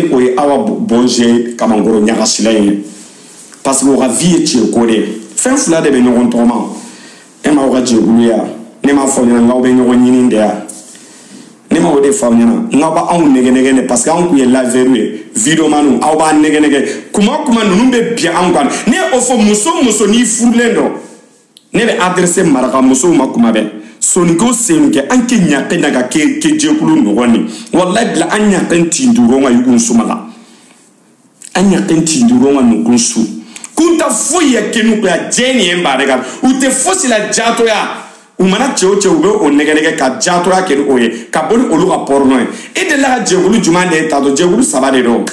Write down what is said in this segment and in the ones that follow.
Ni o ye Awa Bonje Kamankɔrɔ ɲagasila in ye. Parce que o ka vie ye tiɲɛ ko de ye. Fɛn fila de bɛ ɲɔgɔn tɔgɔma. E m'aw ka jɛkulu ya. Ne m'a fɔ ɲɛna n k'aw bɛ ɲɔgɔn ɲini de ya. Ne ma o de fɔ aw ɲɛna. N k'aw b'anw nɛgɛ nɛgɛ de parce que anw kun ye liveurw ye. Videomaniw aw b'an nɛgɛ nɛgɛ. Kuma ninnu bɛ bin anw kan. Ne y'o fɔ muso n'i furulen dɔn. Ne bɛ adressé maraka musow ma kuma bɛɛ. Soninko sen kɛ an kɛ ɲape na ka kɛ jɛkulu nɔgɔ ni. Walayi bila an ɲape tin duuru ka yugun suma la. An ɲape tin duuru ka nukun su. Kunta foyi ye kenu ya jɛ nin ye n baare kan. U tɛ fosi la jatoya. U mana cɛ o cɛ u bɛ o nɛgɛ nɛgɛ ka jatoya kɛ ni o ye ka bɔ ni olu ka pɔrɔnɔ ye. E delila ka jɛkulu jumɛn de ye tantɔ jɛkulu 3 de don.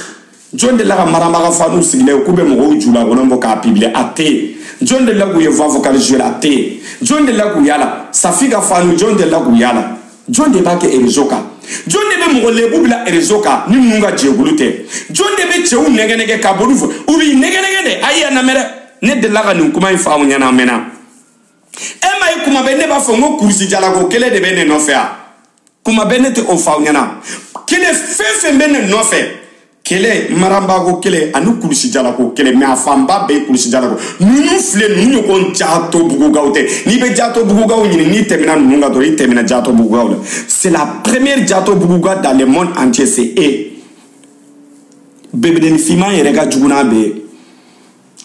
Jɔn delila ka marabaga faniw sigilen k'u bɛ mɔgɔw julakolon bɔ k'a publier a tɛ yen. Jɔn delila k'u ye voix vocale jouer a tɛ yen. Jɔn delila k'u yala Safi ka faniw jɔn delila k'u yala. Jɔn de b'a kɛ réseau kan. Jɔn de bɛ mɔgɔ lebu bila réseau kan ni ninnu ka jɛkulu tɛ. Jɔn de bɛ cɛw nɛgɛ nɛgɛ ka bɔ n'u fɛ u b'i nɛgɛ nɛgɛ de ayi a lamɛn dɛ. Ne delila ka nin kuma in fɔ aw ɲɛna a mɛnna. E ma ye kuma bɛɛ ne b'a fɔ n ko kurusi jalako kelen de bɛ ne nɔfɛ yan. Kuma bɛɛ ne tɛ o fɔ aw ɲɛna. Kelen fɛn fɛn bɛ ne nɔfɛ. Kelen maranbako kelen ani kurusi jalako kelen mais a fanba bɛɛ ye kurusi jalako. Ninnu filɛ ninnu ɲɔgɔn jato bugugaw tɛ. N'i bɛ jato bugugaw ɲini n'i tɛmɛna ninnu kan dɔrɔn i tɛmɛna jato bugugaw la. C'est la première jato buguga dans le monde entier, c'est eux. Bébédeni finman yɛrɛ ka jugu n'a bɛɛ ye.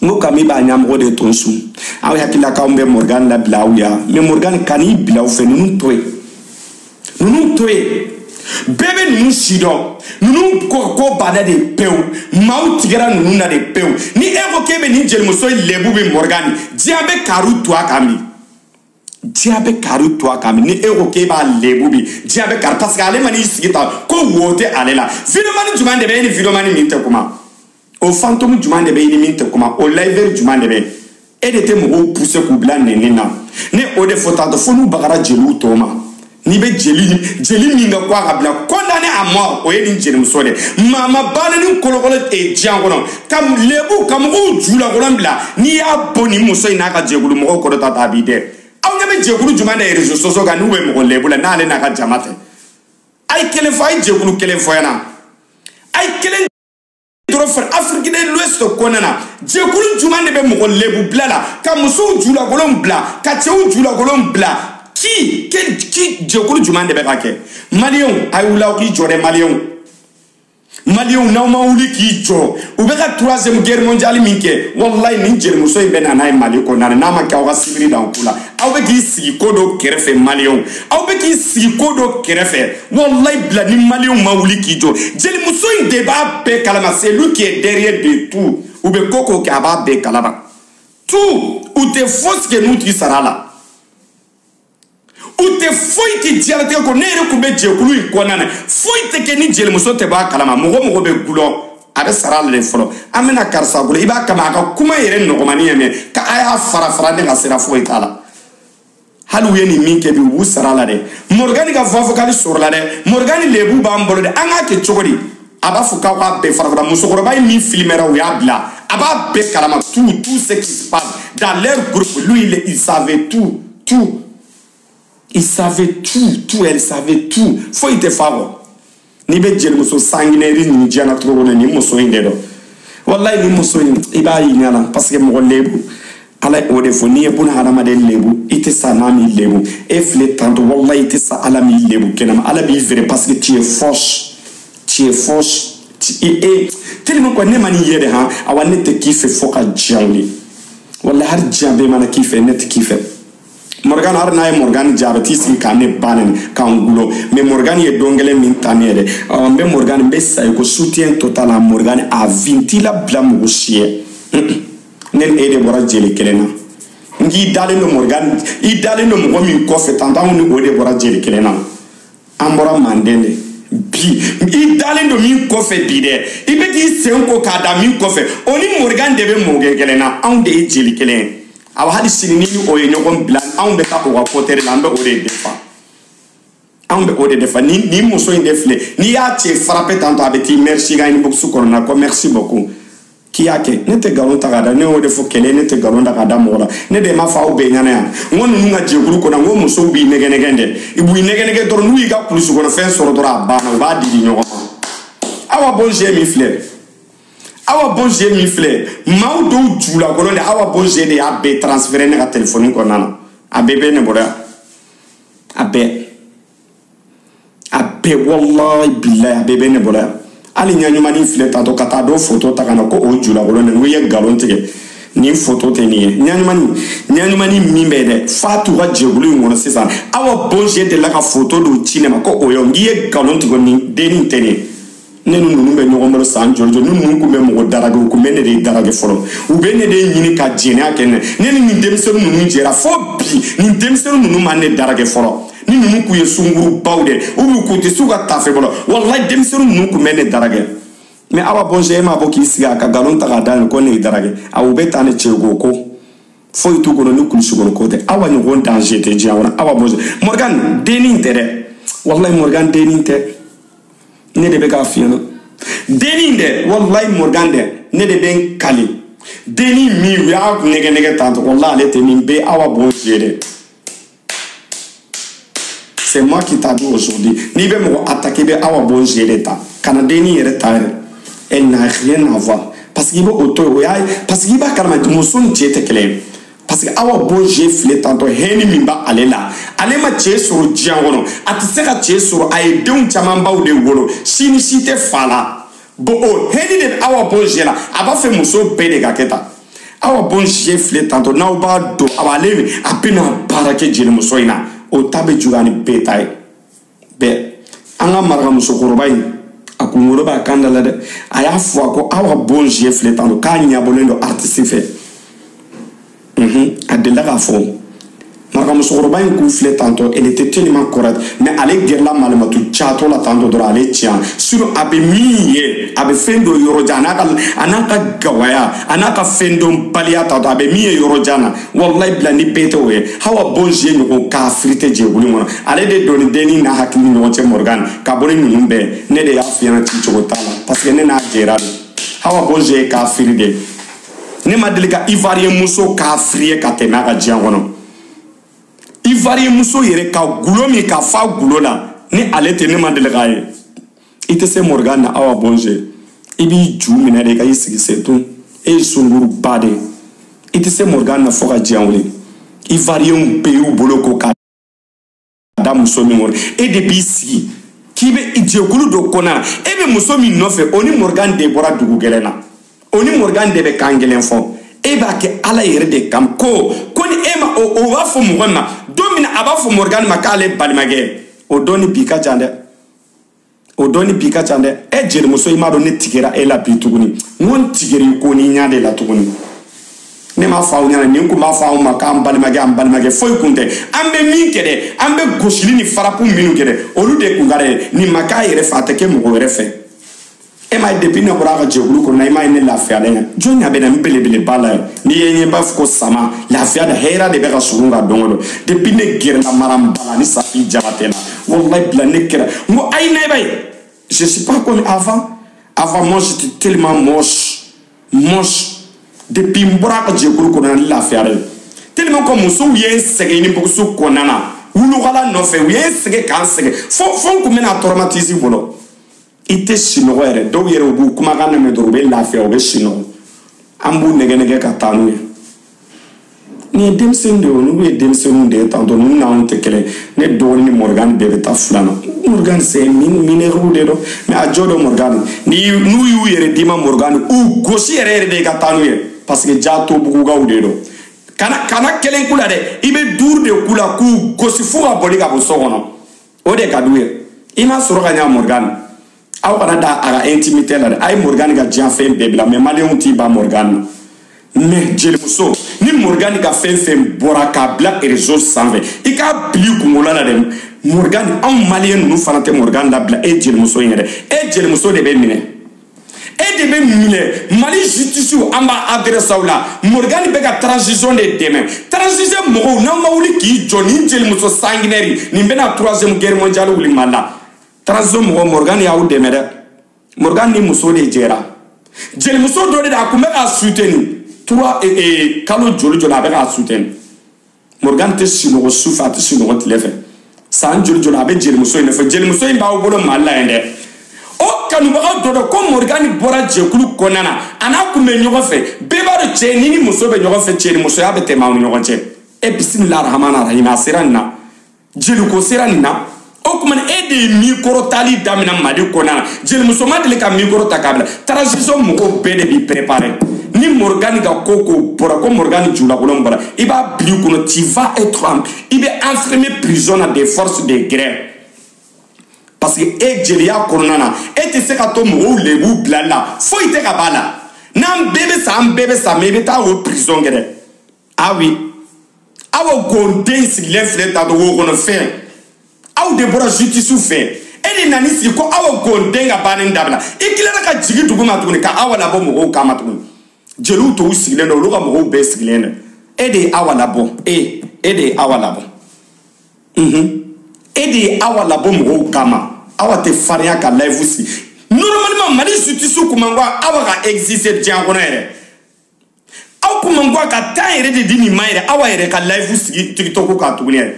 N ko Kami b'a ɲɛmɔgɔ de ton su. Aw hakili la k'anw bɛ Morgan labila aw ya. Mais Morgan kan'i bila aw fɛ ninnu to yen. Ninnu to yen. Bɛɛ bɛ ninnu si dɔn. Ninnu ko banna de pewu. Maaw tigɛra ninnu na de pewu. Ni e ko k'e bɛ nin jelimuso in lebu bɛ Morgan, diɲɛ bɛ kari to a kan bi. Diɲɛ bɛ kari to a kan bi. Ni e ko k'e b'a lebu bi, diɲɛ bɛ kari parce que ale man'i sigi tan ko wo tɛ ale la. Videomani jumɛn de bɛ e ni videomani min tɛ kuma? O fantôme jumɛn de bɛ e ni min tɛ kuma? O liveur jumɛn de bɛ? E de tɛ mɔgɔw pousser k'u bila nɛni na. Ne o de fɔ tantôt fo n'u bagara jeliw tɔw ma. N'i bɛ jeli min ka ko a ka bila condamné à mort o ye nin jelimuso de. Maa ma baara ni kolokolo diɲɛ kɔnɔ ka lebu ka mɔgɔw julakolon bila n'i y'a bɔ nin muso in n'a ka jɛkulu mɔgɔw kɔrɔ ta a b'i dɛ. Aw ɲɛ bɛ jɛkulu jumɛn de réseaux sociaux kan n'u bɛ mɔgɔ lebu la n'ale n'a ka jama tɛ. A ye kelen fɔ a ye jɛkulu kelen fɔ ɲɛna. A ye kelen dɔrɔn fɔ Afrique de l'Ouest kɔnɔna na jɛkulu jumɛn de bɛ mɔgɔ lebu bila la ka musow julakolon bila ka cɛw julakolon bila. Qui jɛkulu jumɛn de bɛ ka kɛ? Maliyɛnw a ye wuli aw k'i jɔ dɛ maliyɛnw. Maliyɛnw n'aw ma wuli k'i jɔ u bɛ ka troisième guerre mondiale min kɛ walayi nin jelimuso in bɛ na n'a ye Mali kɔnɔna na n'a ma kɛ aw ka sibiri dan ko la. Aw bɛ k'i sigi ko dɔ kɛrɛfɛ maliyɛnw. Aw bɛ k'i sigi ko dɔ kɛrɛfɛ walayi bila ni maliyɛnw ma wuli k'i jɔ. Jelimuso in de b'a bɛɛ kalama, c'est lui qui est derrière de tout. U bɛ ko kɛ a b'a bɛɛ kalama. Tout u tɛ fosi kɛ n'u t'i sara la. U tɛ foyi kɛ diɲɛlatigɛ kɔnɔ. Ne yɛrɛ kun bɛ jɛkulu in kɔnɔna na foyi tɛ kɛ ni jelimuso tɛ bɔ a kalama. Mɔgɔ bɛ gulɔ a bɛ sara ale de fɔlɔ. An bɛna karisa bolo i b'a kama a ka kuma yɛrɛ nɔgɔmani ye mɛ ka a y'a fara fara ne ka sira foyi t'a la. Hali u ye nin min kɛ bi u b'u sara la dɛ. Morgan ka voix vocale sɔrɔla dɛ. Morgan lebu b'an bolo dɛ. An k'a kɛ cogo di? A b'a fɔ k'aw k'a bɛɛ fara fara. Musokɔrɔba ye min filmera u y'a bila. A b'a bɛɛ kalama tout ce qui se passe dans leur groupe. Lui il savait tout tout. Il savait tout, elle savait tout. Foyi tɛ fa kɔ. N'i bɛ jelimuso sanguinaire ɲini diɲɛlatigɛ kɔnɔ nin muso in de dɔn. Walayi nin muso in i b'a y'i ɲɛ la parce que mɔgɔ lebu Ala ye o de fɔ n'i ye buna hadamaden lebu i tɛ sa n'a m'i lebu. E filɛ tantôt walayi i tɛ sa Ala m'i lebu kɛnɛma. Ala b'i feere parce que tu es force. Tu es force. E tellement quoi ne ma nin ye de han awa ne tɛ k'i fɛ fo ka diɲɛ wuli. Walayi hali diɲɛ bɛɛ mana k'i fɛ ne tɛ k'i fɛ. Morgan hali n'a ye Morgan jaabi t'i sigi k'a ne ba nɛni k'an gulo mais Morgan ye don kelen min ta ne ye dɛ. N bɛ Morgan n bɛ sa ye ko soutien total à Morgan a vie n t'i labila mɔgɔ si ye. Ne ni e de bɔra jeli kelen na. N k'i dalen don Morgan i dalen don mɔgɔ min kɔfɛ tantôt anw ni o de bɔra jeli kelen na. An bɔra Manden de. Bi i dalen don min kɔfɛ bi dɛ i bɛ k'i sen ko k'a da min kɔfɛ o ni Morgan de bɛ mɔkɛ kelen na anw de ye jeli kelen ye. Awa hali sini ni o ye ɲɔgɔn bila anw bɛ taa o ka côté la an bɛ o de defa. Anw bɛ o de defa ni muso in de filɛ n'i y'a cɛ frappé tantôt a bɛ t'i merci ka inbox kɔnɔna ko merci beaucoup. K'i y'a kɛ ne tɛ nkalon ta k'a da ne y'o de fɔ kɛlɛ ne tɛ nkalon ta k'a da mɔgɔ la ne de m'a fɔ aw bɛɛ ɲɛna yan n ko ninnu ka jɛkulu kɔnɔ n ko musow b'i nɛgɛ nɛgɛ dɛ i b'i nɛgɛ nɛgɛ dɔrɔn n'u y'i ka kulusi kɔnɔ fɛn sɔrɔ dɔrɔn a banna u b'a di di ɲɔgɔn ma. Awa Bonje min filɛ, Awa Bonje min filɛ, maaw dɔw julakolon de Awa Bonje de y'a bɛɛ transféré ne ka téléphone kɔnɔna na. A bɛɛ bɛ ne bolo yan, a bɛɛ, a bɛɛ, wallahi billahi, a bɛɛ bɛ ne bolo yan. Hali ɲaɲumanin filɛ tantɔ ka taa dɔ photo ta ka na ko o julakolon de, n ko i ye nkalon tigɛ, nin photo tɛ nin ye. Ɲaɲumanin, ɲaɲumanin min bɛ dɛ, f'a t'u ka jɛkulu in kɔnɔ sisan. Awa Bonje delila ka photo dɔ ci ne ma ko o ye, n k'i ye nkalon tigɛ, nin dennin tɛ nin ye. Ne ni ninnu bɛ ɲɔgɔn bolo san joli joli, ni ninnu kun bɛ mɔgɔ darage, u kun bɛ ne de darage fɔlɔ, u bɛ ne de ɲini ka jɛnɛya kɛ ne. Ne ni nin denmisɛnnin ninnu jɛra fo bi, nin denmisɛnnin ninnu ma ne darage fɔlɔ. Ni ninnu kun ye sunkurubaw de, u b'u k'u tɛ s'u ka tafe bolo, walayi denmisɛnnin ninnu kun bɛ ne darage. Mais Awa Bonje e m'a bɔ k'i sigi a ka nkalon ta k'a da nin ko ne ye darage, a u bɛ taa ne cɛ ko ko foyi t'u kɔnɔ ni kulusi kɔnɔ ko tɛ. Awa ɲɔgɔn danger tɛ diɲɛ kɔnɔ. Awa Bonje, Morgan dennin tɛ dɛ, walayi Morgan dennin tɛ, ne de bɛ k'a f'i ɲɛna, dennin dɛ, walayi Morgan dɛ, ne de bɛ n kali dennin min u y'a nɛgɛ nɛgɛ tantɔ, walayi ale tɛ nin bɛɛ Awa Bonje dɛ. C'est moi qui t'a dit aujourd'hui, n'i bɛ mɔgɔ attaquer, i bɛ Awa Bonje de ta, kana dennin yɛrɛ ta yɛrɛ. Elle n'a rien à voir, parce que i bɛ o to yen, o y'a ye, parce que i b'a kalama muso ni cɛ tɛ kelen ye. Parce que Awa Bonje filɛ tantɔ, hɛni min b'ale la, ale ma cɛ sɔrɔ diɲɛ kɔnɔ, a tɛ se ka cɛ sɔrɔ, a ye denw camanbaw de wolo, si ni si tɛ fa la. Bon, o hɛni de bɛ Awa Bonje la, a b'a fɛ muso bɛɛ de ka kɛ tan. Awa Bonje filɛ tantɔ, n'aw b'a dɔn, a b'ale, a bɛna baara kɛ jelimuso in na, o ta bɛ juguya ni bɛɛ ta ye. Bɛɛ an ka maraka musokɔrɔba in, a kunkolo b'a kan da la dɛ, a y'a fɔ a ko Awa Bonje filɛ tantɔ k'a ɲɛbɔlen don artiste fɛ. A delila k'a fɔ maraka musokɔrɔba in k'u filɛ tantɔ, elle était tellement correcte, mais ale gɛrɛla malimatu catɔ la tantɔ dɔrɔn, ale tiɲɛ sinon a bɛ min ye, a bɛ fɛn dɔ yɔrɔ jan, a n'a ka gawaya, a n'a ka fɛn dɔnbaliya tantɔ, a bɛ min ye yɔrɔ jan na, walayi bila ni bɛɛ tɛ o ye. Awa Bonje ɲɔgɔn kafiri tɛ jɛkulu kɔnɔ, ale de donni dennin n'a hakili ni ɲɔgɔn cɛ Morgan ka bɔ ni ninnu bɛɛ, ne de y'a f'i ɲɛna ci cogo t'a la, parce que ne n'a jɛra de. Awa Bonje ye kafiri de, ne ma deli ka Ivoirien muso kafiri ye ka tɛmɛ a ka diɲɛ kɔnɔ. Ivoirien muso yɛrɛ ka gulo min ka fa gulo la, ni ale tɛ, ne ma deli k'a ye. I tɛ se Morgan na Awa Bonje, i b'i ju minɛ de ka i sigi, c'est tout. E ye sunkuruba de ye, i tɛ se Morgan na fo ka diɲɛ wuli. Ivoirienw bɛɛ y'u bolo ko ka da muso min kɔnɔ, e de b'i sigi k'i bɛ jɛkulu dɔ kɔnɔna na, e bɛ muso min nɔfɛ, o ni Morgan de bɔra dugu gɛlɛn na, o ni Morgan de bɛ kan gɛlɛn fɔ. E b'a kɛ Ala yɛrɛ de kama, ko ni e ma o b'a fɔ mɔgɔ ma don min na, a b'a fɔ Morgan ma k'ale balimakɛ, o don ni bi ka jan dɛ, o don ni bi ka jan dɛ. E jelimuso, i m'a dɔn ne tigɛra e la bi tuguni, n ko n tigɛra i ko ni ɲa de la tuguni. Ne m'a fɔ aw ɲɛna, nin kun b'a fɔ aw ma k'an balimakɛ, an balimakɛ foyi kun tɛ. An bɛ min kɛ dɛ, an bɛ gosili ni farapu minnu kɛ dɛ, olu de kun ka dɛ. Nin ma k'a yɛrɛ fɛ, a tɛ kɛ mɔgɔ wɛrɛ fɛ. E m'a ye depuis ne bɔra a ka jɛkulu kɔnɔ, i m'a ye ne lafiyalen ye. Jɔn ɲa bɛ na n belebeleba la ye, n'i ye n ye n b'a fɔ ko sama lafiya de, hɛrɛ de bɛ ka sugun ka don o don. Depuis ne gɛrɛla Maranba la ni Safi Jabate la, walayi bila ne kɛra n ko ayi, ne b'a ye, je suis pas comme avant. Avant moi j'étais tellement moche, moche. Depuis n bɔra a ka jɛkulu kɔnɔ, ne lafiyalen tellement que musow ye n sɛgɛn ni bugusu kɔnɔna na, wulukala nɔfɛ, u ye n sɛgɛn k'an sɛgɛn fo n kun bɛna traumatisme bolo. I tɛ sinɔgɔ yɛrɛ, dɔw yɛrɛ u b'u kumakan lamɛn dɔrɔn u bɛ lafiya, u bɛ sinɔgɔ, an b'u nɛgɛ nɛgɛ ka taa n'u ye. Nin ye denmisɛnnin de ye, n'u ye denmisɛnninw de ye tantɔ, ninnu n'anw tɛ kelen. Ne dɔgɔnin ni Morgan bɛɛ bɛ taa fila na. Morgan c'est mineur de don, mais a jɔ dɔ Morgan, ni n'u y'u yɛrɛ d'i ma Morgan, u gosi yɛrɛ yɛrɛ de ka taa n'u ye, parce que jatobugukaw de don. Kana kelen k'u la dɛ, i bɛ 5 de k'u la k'u gosi f'u ka boli ka bɔ so kɔnɔ, o de ka d'u ye. I ma sɔrɔ ka ɲa Morgan, aw kana da a ka intimité la dɛ, a ye Morgan ka diɲɛ fɛn bɛɛ bila, mais maliyɛnw t'i ban Morgan na. Mais jelimuso, ni Morgan ka fɛn fɛn bɔra k'a bila réseau sanfɛ, i k'a bila i kunkolo la dɛ, Morgan, anw maliyɛn ninnu fana tɛ Morgan labila. E jelimuso in yɛrɛ, e jelimuso de bɛ minɛ, e de bɛ minɛ. Mali justice, an b'a adresse aw la. Morgan bɛ ka transition de dɛmɛ, transition mɔgɔw, n'aw ma wuli k'i jɔ, nin jelimuso sanguinaire nin bɛna 3e guerre mondiale wuli Mali la. Transition mɔgɔ, Morgan y'aw dɛmɛ dɛ. Morgan ni muso de jɛra, jelimuso dɔ de a kun bɛ k'a soutenir 3 kalo joli joli a bɛ k'a soutenir. Morgan tɛ sunɔgɔ su fɛ, a tɛ sunɔgɔ tile fɛ, san joli joli a bɛ jelimuso in nɔfɛ. Jelimuso in b'aw bolo Mali la yen dɛ, O kanubaga dɔ dɔn ko Morgan bɔra jɛkulu kɔnɔna na, a n'a kun bɛ ɲɔgɔn fɛ. Bɛɛ b'a dɔn cɛ ni ni muso bɛ ɲɔgɔn fɛ, cɛ ni musoya bɛ tɛmɛ aw ni ɲɔgɔn cɛ. E bisimila rahman rahim, a sera nin na, jeliko sera nin na. O tuma e de ye mikoro tali daminɛ Mali kɔnɔna na. Jelimuso ma deli ka mikoro ta k'a bila. Transition mɔgɔw bɛɛ de b'i préparer. Ni Morgan ka ko ko bɔra, ko Morgan julakolon bɔra, i b'a bila i kɔnɔ, tu vas être en, i bɛ enfermé prison na des forces de guerre. Parce que e jeliya kɔnɔna na, e tɛ se ka to mɔgɔw lebu bilali la, foyi tɛ ka b'a la. N'an bɛɛ bɛ sa, an bɛɛ bɛ sa, mais i bɛ taa o prison kɛ dɛ. Ah oui, aw gonden sigilen filɛ ta to wo kɔnɔ fɛn. Aw de bɔra justice fɛ, e de nana sigi ko aw gonden ka baara in dabila. I tilara ka jigin dugu ma tuguni ka aw labɔ mɔgɔw kama tuguni. Jeliw tɔw sigilen don, olu ka mɔgɔw bɛɛ sigilen don. E de ye awa labɔ, e de ye awa labɔ. E de ye awa labɔ mɔgɔw kama. Awa tɛ farinya ka live sigi. Normalement Mali justice kun man ko awa ka exister diɲɛ kɔnɔ yɛrɛ. Aw kun man ko ka temps yɛrɛ de di nin ma yɛrɛ, awa yɛrɛ ka live sigi TikTok kan tuguni yɛrɛ.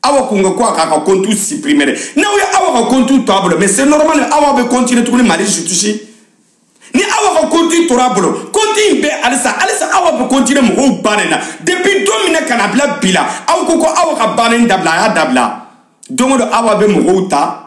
Awa kun ka ko a k'a ka compte supprimer dɛ. N'aw ye awa ka compte to a bolo, mais c'est normal, awa bɛ continuer tuguni Mali justice. Ni awa ka compte tora a bolo, compte in bɛ halisa, halisa awa bɛ continuer mɔgɔw bannen na. Depuis don min na ka na bila bi la, aw ko ko awa ka baara in dabila, a y'a dabila. Don o don awa bɛ mɔgɔw ta,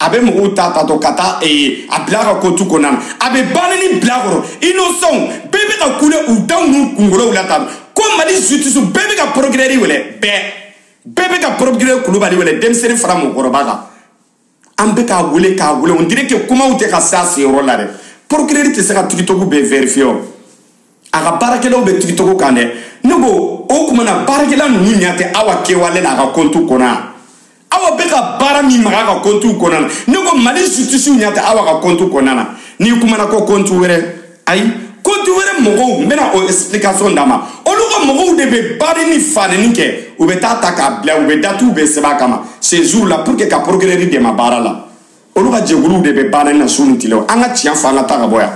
a bɛ mɔgɔw ta tatɔ ka taa a bila a ka compte kɔnɔna na. A bɛ banni bila a kɔrɔ, innocent bɛɛ bɛ ka kule u daw n'u kunkolow la tan. Ko Mali justice bɛɛ bɛ ka procureur wele, bɛɛ bɛ ka procureur Kulubali wele, denmisɛnnin fara mɔgɔkɔrɔba kan. An bɛ k'a wele k'a wele, on dirait que kumaw tɛ ka se a seyɔrɔ la dɛ. Procureur tɛ se ka TikTok bɛɛ vérifier o. A ka baarakɛlaw bɛ TikTok kan dɛ. Ne ko o tuma na baarakɛla ninnu ɲɛ tɛ awa kɛwale la a ka compte kɔnɔ yan. Awa bɛ ka baara min maga a ka compte kɔnɔ na. Ne ko Mali justice ɲɛ tɛ awa ka compte kɔnɔna na. N'i kumana ko compte wɛrɛ, ayi compte wɛrɛ mɔgɔw, n bɛna o explication d'a ma. Olu ka mɔgɔw de bɛ baara ni fadenni kɛ, u bɛ taa ta k'a bila, u bɛ datuw bɛ sɛbɛn a kama ces jours là pour que ka procureur dɛmɛ baara la. Olu ka jɛkuluw de bɛ baara in na su ni tile. An ka tiɲɛ fɔ, an ka taa ka bɔ yan.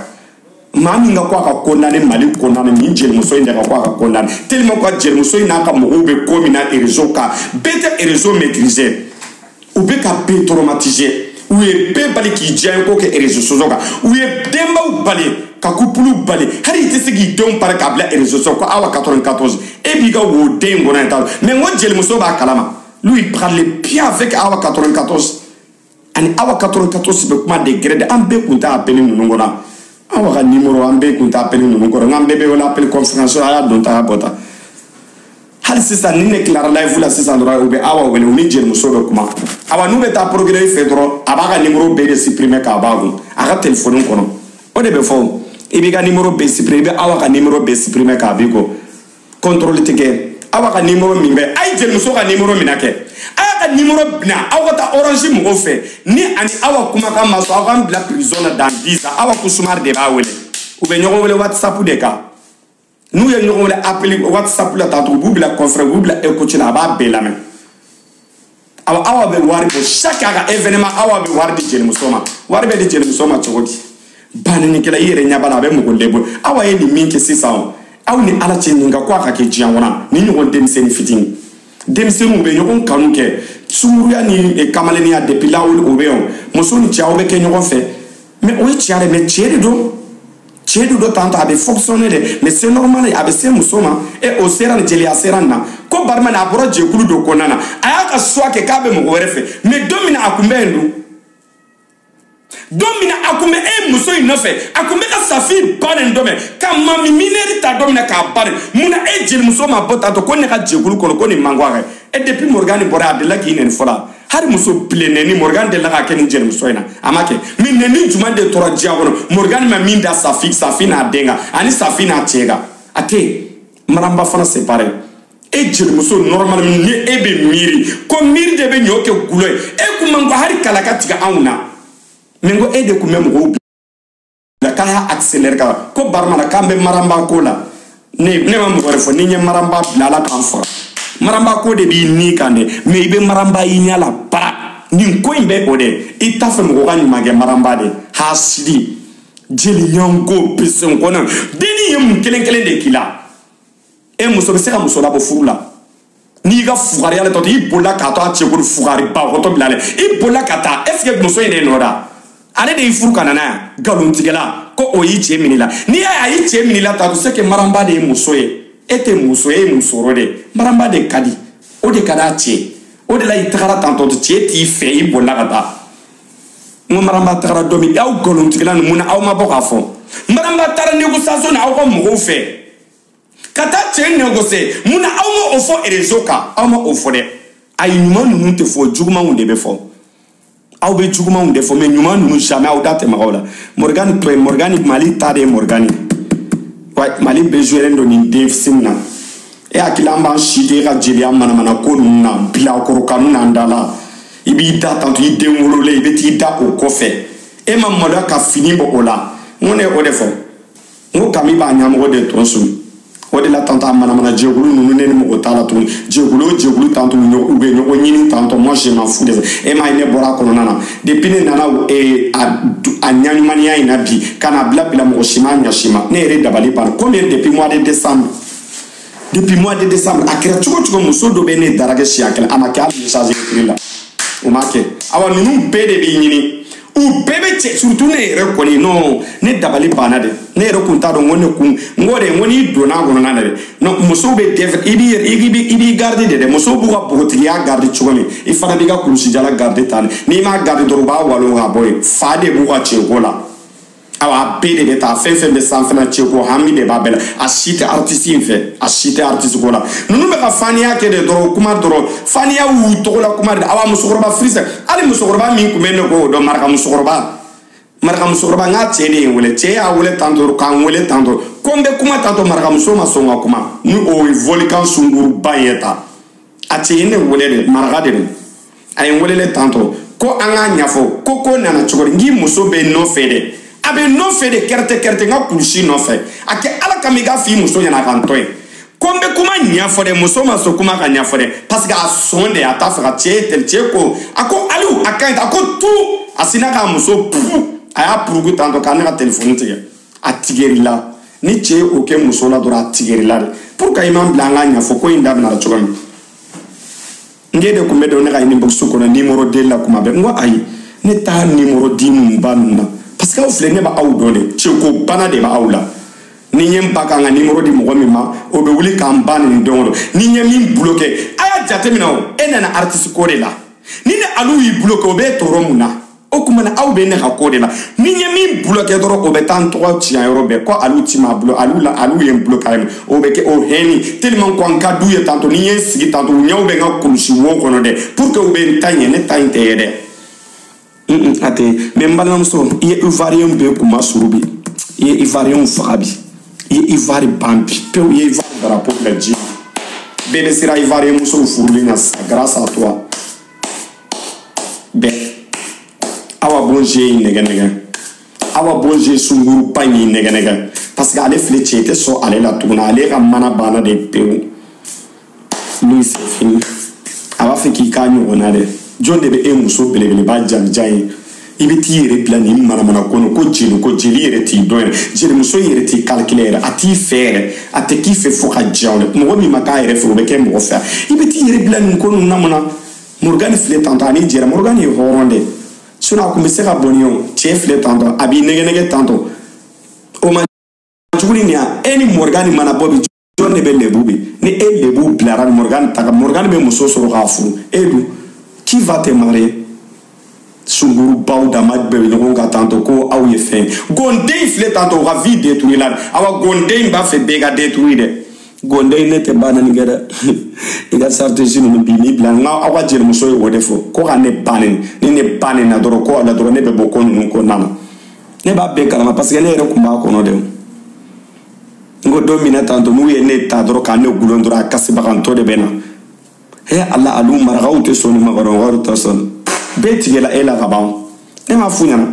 Maa min ka ko a ka condamné Mali condamné, nin jelimuso in de ka ko a ka condamné. Tellement ka jelimuso in n'a ka mɔgɔw bɛ ko min na réseau kan, bɛɛ tɛ réseau maîtriser. U bɛ ka bɛɛ traumatiser. U ye bɛɛ bali k'i diya ko kɛ réseaux sociaux kan. U ye denbaw bali ka couple bali. Hali i tɛ se k'i denw pari k'a bila réseaux sociaux ko awa 94. E b'i ka wo den in kɔnɔ yan t'a dɔn. Mais n ko jelimuso b'a kalama. Lui il parle bien avec awa 94. Ani awa 94 bɛ kuma de gré de, an bɛɛ kun t'a appel ninnu kɔnɔ. Awa ka numéro an bɛɛ kun t'a appel ninnu kɔnɔ. N'an bɛɛ bɛ wele appel conférence, a y'a don ta a y'a bɔ ta. Hali sisan ni ne tilara live la sisan dɔrɔn, u bɛ awa wele, u ni jelimuso bɛ kuma. Awa n'u bɛ taa procureur fɛ dɔrɔn, a b'a ka numéro bɛɛ de supprimer k'a b'a kun a ka téléphone kɔnɔ. O de bɛ fɔ, i b'i ka numéro bɛɛ supprimer, i bɛ awa ka numéro bɛɛ supprimer k'a b'i kɔ. Contrôle tɛ kɛ. Awa ka numéro min bɛ, a ye jelimuso ka numéro minɛ kɛ. A y'a ka numéro bila, aw ka taa Orange mɔgɔw fɛ. Ni ani awa kumakan ma sɔn, aw k'an bila prison na dans 10 ans. Awa Kusumari de b'a wele. U bɛ ɲɔgɔn wele WhatsApp de kan. N'u ye ɲɔgɔn wele appel WhatsApp la tantôt, u b'u bila conférence, u b'u bila écoute la, a b'a bɛɛ lamɛn. Awa awa bɛ wari bɔ chaque a ka événement, awa bɛ wari di jelimuso ma. Wari bɛ di jelimuso ma cogo di? Bannikɛla i yɛrɛ ɲɛ b'a la, a bɛ mɔgɔ lebu. Awa ye nin min kɛ sisan o, aw ni Ala cɛ nin ka ko a ka kɛ diɲɛ kɔnɔ, ni ɲɔgɔn denmisɛnnin fitinin. Denmisɛnninw bɛ ɲɔgɔn kanu kɛ, sunkuruya ni kamalenniya depuis lawuli o bɛ yen. Muso ni cɛ aw bɛ kɛ ɲɔgɔn fɛ, mais o ye tiɲɛ de, mais cɛ de don. Cɛ de don tantôt a bɛ fonctionner dɛ, mais c'est normal, a bɛ se muso ma. E o sera nin jeliya sera nin na. Ko barima a bɔra jɛkulu dɔ kɔnɔna na, a y'a ka choix kɛ k'a bɛ mɔgɔ wɛrɛ fɛ, mais don min na a kun bɛ yen dun. Don min na a kun bɛ e muso in nɔfɛ, a kun bɛ ka Safi ba nin dɔ mɛ, ka mami minɛri ta don min na k'a ba nin. Munna e jelimuso ma bɔ tantôt ko ne ka jɛkulu kɔnɔ ko nin man go a kɛ? E depuis Morgan bɔra, a delila k'i nɛni fɔlɔ. Hali muso bilennen Morgan delila k'a kɛ nin jelimuso in na, a ma kɛ. Mais nɛni jumɛn de tora diɲɛ kɔnɔ Morgan ma min da Safi, Safi n'a den kan ani Safi n'a cɛ kan? A tɛ yen. Maramba fana c'est pareil. E jelimuso normal ni e bɛ miiri ko miiri de bɛ ɲɔ kɛ gulɔ ye, e kun man ko hali kala ka tigɛ anw na. Mais ko e de kun bɛ mɔgɔw bila k'a y'a accélérer ka ko barama k'an bɛ maramba ko la. Ne ma mɔgɔ wɛrɛ fɔ, ni n ye maramba bila Ala k'an faga. Maramba ko de b'i ni kan dɛ, mais i bɛ maramba i ɲɛ la bara. Nin ko in bɛ o de, i t'a fɛ mɔgɔ ka ɲuman kɛ maramba de. Hasidi jeli ɲɔnko pesen kɔnɔ, denni ye mun kelen kelen de k'i la. E muso bɛ se ka muso labɔ furu la. N'i ka fugariya la tɔ, i bolila k'a to a cɛ bolo fugariba kɔtɔ bila la, i bolila ka taa, est ce que muso in de nɔ da? Ale de y'i furu ka na n'a ye nkalontigɛla ko o y'i cɛ minɛ la. N'i y'a ye a y'i cɛ minɛ la tantôt, c'est que Maramba de ye muso ye. E tɛ muso ye, e ye musɔrɔ de ye. Maramba de ka di, o de ka d'a cɛ. O de la i tagara tantôt, cɛ t'i fɛ, i bolila ka taa. N ko Maramba tagara don min, aw nkalontigɛla ninnu, mun na aw ma bɔ k'a fɔ? Maramba taara négociation na aw ka mɔgɔw fɛ ka taa cɛ négocier, mun na aw ma o fɔ réseau kan? Aw ma o fɔ dɛ. Ayi, ɲuman ninnu tɛ fɔ, jugumanw de bɛ fɔ. Aw bɛ jugumanw de fɔ, mais ɲuman ninnu jamais aw da tɛ maga o la. Morgane to yen, Morgane Mali ta de ye Morgane. Wa Mali bɛɛ joué don nin den fitinin na. E hakili an b'an si kɛ e ka jeliya manamana ko ninnu na, bilakoro kanu n'an da la. I b'i da tantôt, i den wololen, i bɛ t'i da o kɔfɛ. E ma maloya ka fini bɔ o la. N ko ne ye o de fɔ. N ko Kami b'a ɲɛmɔgɔ de tɔn sumi. O de la tantôt a manamana jɛkulu ninnu, ne ni mɔgɔ t'a la tuguni. Jɛkulu o jɛkulu tantôt u bɛ ɲɔgɔn ɲini tantôt, moi je m'en fous de ça. E m'a ye ne bɔra a kɔnɔna na. Depuis ne nana a ɲaɲumaniya in na bi, ka na bila bila mɔgɔ si ma ɲa si ma. Ne yɛrɛ dabali banna. Combien depuis mois de décembre? Depuis mois de décembre, a kɛra cogo cogo muso dɔ bɛ ne daraka siɲɛ kelen, a ma kɛ hali message écrit la. O ma kɛ. Awa ninnu bɛɛ de b'i ɲini. U bɛɛ bɛ cɛ, surtout ne yɛrɛ kɔni, non, ne dabali banna dɛ. Ne yɛrɛ kun t'a dɔn, n ko ne kun, n ko de, n ko n'i donna a kɔnɔna na dɛ, non, musow bɛ dɛfɛ, i b'i yɛrɛ, i b'i garder de dɛ. Musow b'u ka npogotigiya garder cogo min, i fana b'i ka kulusijala garder tan. N'i m'a garder dɔrɔn, u b'a walon ka bɔ yen. Fa de b'u ka cɛko la. Awa a bɛɛ de bɛ taa, fɛn fɛn bɛ sanfɛla, cɛko hami de b'a bɛɛ la. A si tɛ artiste in fɛ, a si tɛ artiste ko la. Ninnu bɛ ka faniya kɛ de dɔrɔn, kuma dɔrɔn, faniya y'u tɔgɔ la kuma de. Awa musokɔrɔba firisɛ, hali musokɔrɔba min tun bɛ ne k'o dɔn, maraka musokɔrɔba, maraka musokɔrɔba, n k'a cɛ de ye n wele. Cɛ y'a wele tantôt, k'an wele tantôt, ko n bɛ kuma tantôt, marakamuso ma sɔn ka kuma ni o ye volcan sunkuruba ye ta. A cɛ ye ne wele de, maraka de don. A ye n welele tantôt ko an k'a ɲɛfɔ ko nana cogo di. N k'i muso bɛ nɔfɛ dɛ, a bɛ nɔfɛ de, kɛrɛtɛ kɛrɛtɛ, n ka kulusi nɔfɛ. A kɛ ala kama, i k'a f'i muso ɲɛna a ka n to yen. Ko n bɛ kuma ɲɛfɔ dɛ, muso ma sɔn kuma ka ɲɛfɔ dɛ, parce que a sɔn de, a t'a fɛ ka cɛ ye tel. Cɛ ko, a ko Aliou, a ka ɲi, a ko tu, a sinna k'a muso pu, a y'a puruku tantôt k'a ne ka telefɔni tigɛ. A tigɛr'i la. Ni cɛ ye o kɛ muso la dɔrɔn, a tigɛr'i la de. Pour que i m'an bila an k'a ɲɛfɔ ko in daminɛra cogo min. N k'e de tun bɛ don ne ka inbox kɔnɔ numéro den la kuma bɛɛ. N ko ayi, ne t'a numéro di ninnu ba ninnu na, parce que aw filɛ, ne b'aw dɔn de, cɛko bana de b'aw la. Ni n ye n ba kan ka numéro di mɔgɔ min ma, o bɛ wuli k'an ba nin don o don. Ni n ye min bloqué, a y'a jateminɛ o, e nana artiste ko de la. Ni ne Aliou y'i bloqué, o b'e tɔɔrɔ mun na? O tuma na aw bɛ ne ka ko de la. Ni n ye min bloqué dɔrɔn, o bɛ taa n tɔgɔ tiɲɛ yɔrɔ bɛɛ ko Aliou ti ma bloqué, Aliou la, Aliou ye n bloqué a ye. O bɛ kɛ o hɛni tellement ko an ka d'u ye tantôt. Ni n ye n sigi tantôt, u ɲɛw bɛ n ka kulusi wo kɔnɔ dɛ, pour que u bɛ n ta ɲɛ. Ne ta in tɛ ye dɛ, a tɛ. Mais n balimamuso, i ye Ivoirien bɛɛ kuma suru bi, i ye Ivoirien faga bi, i ye Ivoire ban bi pewu, i ye Ivoire drapeau bila ji la. Bɛɛ bɛ siran Ivoirien musow furulen ɲɛ sisan grâce à toi. Bɛɛ awa bonje y'i nɛgɛ nɛgɛ, awa bonje sunkuruba in y'i nɛgɛ nɛgɛ, parce que ale filɛ, cɛ tɛ sɔn ale la tuguni. Ale ka mana banna de pewu. Lui, c'est fini. A b'a fɛ k'i k'a ɲɔgɔnna dɛ. Jɔn de bɛ e muso belebeleba jamujan ye, i bɛ t'i yɛrɛ bila nin manamana kɔnɔ ko jeli, ko jeli yɛrɛ t'i dɔn yɛrɛ, jelimuso yɛrɛ t'i calculer yɛrɛ, a t'i fɛ yɛrɛ, a tɛ k'i fɛ fo ka diya o dɛ. Mɔgɔ min ma k'a yɛrɛ fɛ, o bɛ kɛ mɔgɔ fɛ. I bɛ t'i yɛrɛ bila nin ko ninnu na mun na? Morgane filɛ tantôt, ani jɛra. Morgane ye hɔrɔn de, sinon a kun bɛ se ka bɔ ni o cɛ filɛ tantôt, a b'i nɛgɛ nɛgɛ tantôt, o ma jugu ni nin ya. E ni Morgane mana bɔ bi, jɔn de bɛ lebu bi? Ni e lebu bilara Morgane ta kan, Morgane bɛ muso sɔrɔ k'a furu, e dun, qui va te marier? Sunkurubaw dama bɛɛ bɛ ɲɔgɔn kan tantôt ko aw ye fɛn. Gonden filɛ tantôt, o ka vie détruire la. Awa gonden b'a fɛ bɛɛ ka détruire dɛ. Gonden, ne tɛ ba nani kɛ dɛ. I ka stratégie ninnu bi n'i bila, n ka aw ka jelimuso ye o de fɔ ko ka ne ba neni. Ni ne ba neni na dɔrɔn, ko la dɔrɔn, ne bɛ bɔ ko ninnu kɔnɔna na. Ne b'a bɛɛ kalama, parce que ne yɛrɛ kun b'a kɔnɔ dɛ. N ko don min na tantôt, n'u ye ne ta dɔrɔn k'a ne gulon dɔrɔn, a kasibagantɔ de bɛ na. He ala, alu marakaw tɛ sɔn nin ma kɔrɔ, tɛ sɔn. Bɛɛ tigɛla e la ka ban. Ne m'a f'u ɲɛna,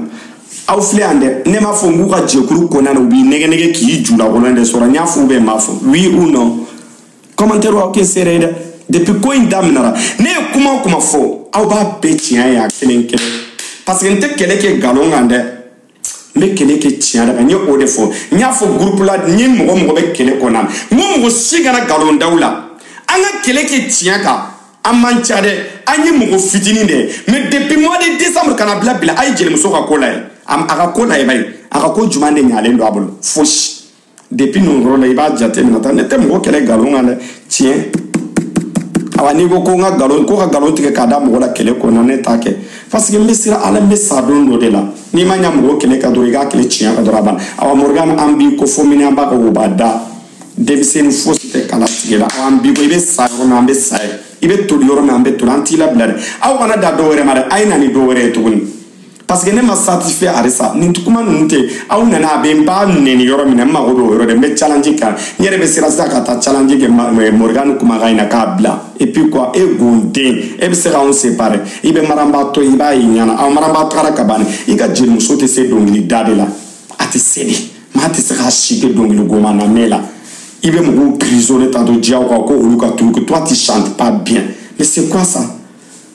aw filɛ yan dɛ. Ne m'a fɔ n k'u ka jɛkulu kɔnɔna na, u b'i nɛgɛ nɛgɛ k'i ju la kɔnɔ de sɔrɔ. N y'a f'u bɛɛ, m'a fɔ oui ou non? Commentaire aw kɛ seere ye dɛ. Depuis ko in daminɛra, ne ye kuma o kuma fɔ, aw b'a bɛɛ tiɲɛ ye a kelen kelen, parce que n tɛ kɛlɛ kɛ nkalon kan dɛ, n bɛ kɛlɛ kɛ tiɲɛ de kan. N ye o de fɔ, n y'a fɔ groupe la, n ye mɔgɔ mɔgɔ bɛ kɛlɛ kɔnɔna na, n ko mɔgɔ si kana nkalon da u la. An ka kɛlɛ kɛ tiɲɛ kan. An man ca dɛ, an ye mɔgɔ fitinin de ye. Mais depuis mois de décembre kana bila bila, a ye jelimuso ka ko lajɛ. A ka ko lajɛ bani, a ka ko jumɛn de ɲalen don a bolo? Fosi. Depuis nin yɔrɔ la, i b'a jate minɛ tan, ne tɛ mɔgɔ kɛlɛ nkalon kan dɛ, tiɲɛ. Awa n'i ko ko n ka nkalon, ko ka nkalon tigɛ k'a da mɔgɔ la kɛlɛ kɔnɔ, ne t'a kɛ. Parce que n bɛ siran Ala, n bɛ sa don dɔ de la. N'i ma ɲa mɔgɔ kɛlɛ ka dɔrɔn, i k'a kɛlɛ tiɲɛ kan dɔrɔn a banna. Awa Morgan, an b'i ko fo min an b'a kɛ o b'a da. Denmisɛnnin fosi tɛ kala tigɛ la. Awa an b'i ko i bɛ sa yɔrɔ min, an bɛ sa yen. I bɛ toli yɔrɔ min, an bɛ toli. An t'i labila dɛ. Aw kana da dɔw wɛrɛ ma dɛ, a ye na ni dɔw wɛrɛ ye tuguni. Parce que ne ma satisfait halisa. Nin kuma ninnu tɛ, aw nana a bɛ n b'a nɛni yɔrɔ min na, n mago bɛ o yɔrɔ de, n bɛ challenge kɛ. N yɛrɛ bɛ siran sisan ka taa challenge kɛ Morgan kumakan in na k'a bila. Et puis quoi, e gonden, e bɛ se k'anw séparer. I bɛ maranbatɔ, i b'a ye ɲɛna. Aw maranba tagara ka ban. I ka jelimuso tɛ se dɔnkili da de la. A tɛ se de. Maa tɛ se k'a si kɛ dɔnkili goma na mɛn la. I bɛ mɔgɔw prisonner tantôt diyaw kan ko olu ka turu, que toi tu chantes pas bien. Mais c'est quoi ça?